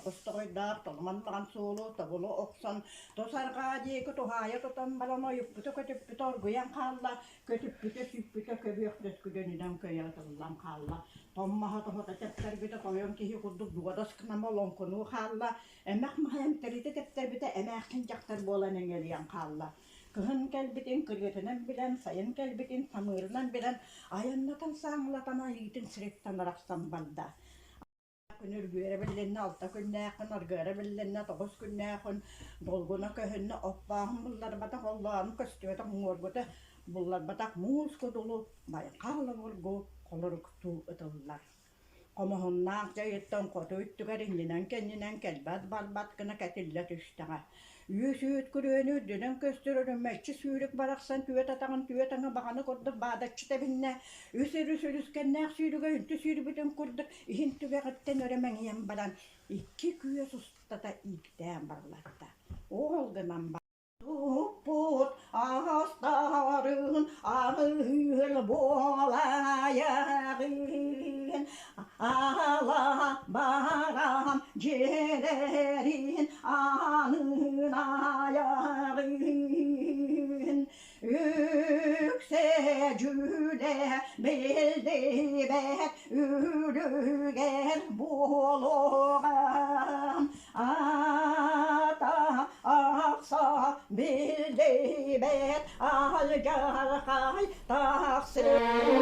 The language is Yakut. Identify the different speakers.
Speaker 1: Тоҕус тоҕойдоох толомон маҕан суолу тобулу охсон, тус арҕаа диэки туһаайа тутан баран ойуппута-көтүппүтэ оргуйан хаалла, көтүппүтэ сүппүтэ көбүөх төскүдэнинэн көйө ытыллан хаалла. Томмоһо тоһута тэптэрбитэ тойон киһи курдук дуодас гынан олоҥхонуу хаалла, эмэх маһа эмтэритэ тэптэрбитэ эмээхсин дьахтар буолан эҥэлийэн хаалла. Кыһын кэлбитин кырыатынан билэн, сайын кэлбитин самыырынан билэн, айаннатан сааҥылатан айыытын сириттэн арахсан барда. Күн үргүөрэ биллиннэ, алта күннээххин, аргыара биллиннэ, тоҕус күннээххин, долгуна көһүннэ, оппооһун булларбатах, оллоону көстүбэтэх, уҥуоргута булларбатах муус кудулу байҕал обургу холоруктуу ытыллар. Хомуһуннаах дьайыттан хоту өттүгэр иннинэн-кэннинэн кэлбэт-барбат гына кэтиллэ түстэҕэ. Үс үүт күрүөнү үрдүнэн көстөр өрүмэччи сүүрүк барахсан түөт атаҕын түөт аҥы баҕана курдук баадаччы тэбиннэ. Үс өрүс өрүскэннээх сүүрүгэ үнтү сүүрбүтүн курдук иһин түгэҕиттэн өрө мэҥийэн баран икки күөс устата ииктээн барылатта. Ол гынан Туппут астарын аҕыыр буолаайаҕын, ала барам дьиэлэрин аанын айаҕын. Үксэ дьүлэ биллибэт үлүгэр буолуоҕа Ата ахса биллибэт алдьархай тахсыаҕа.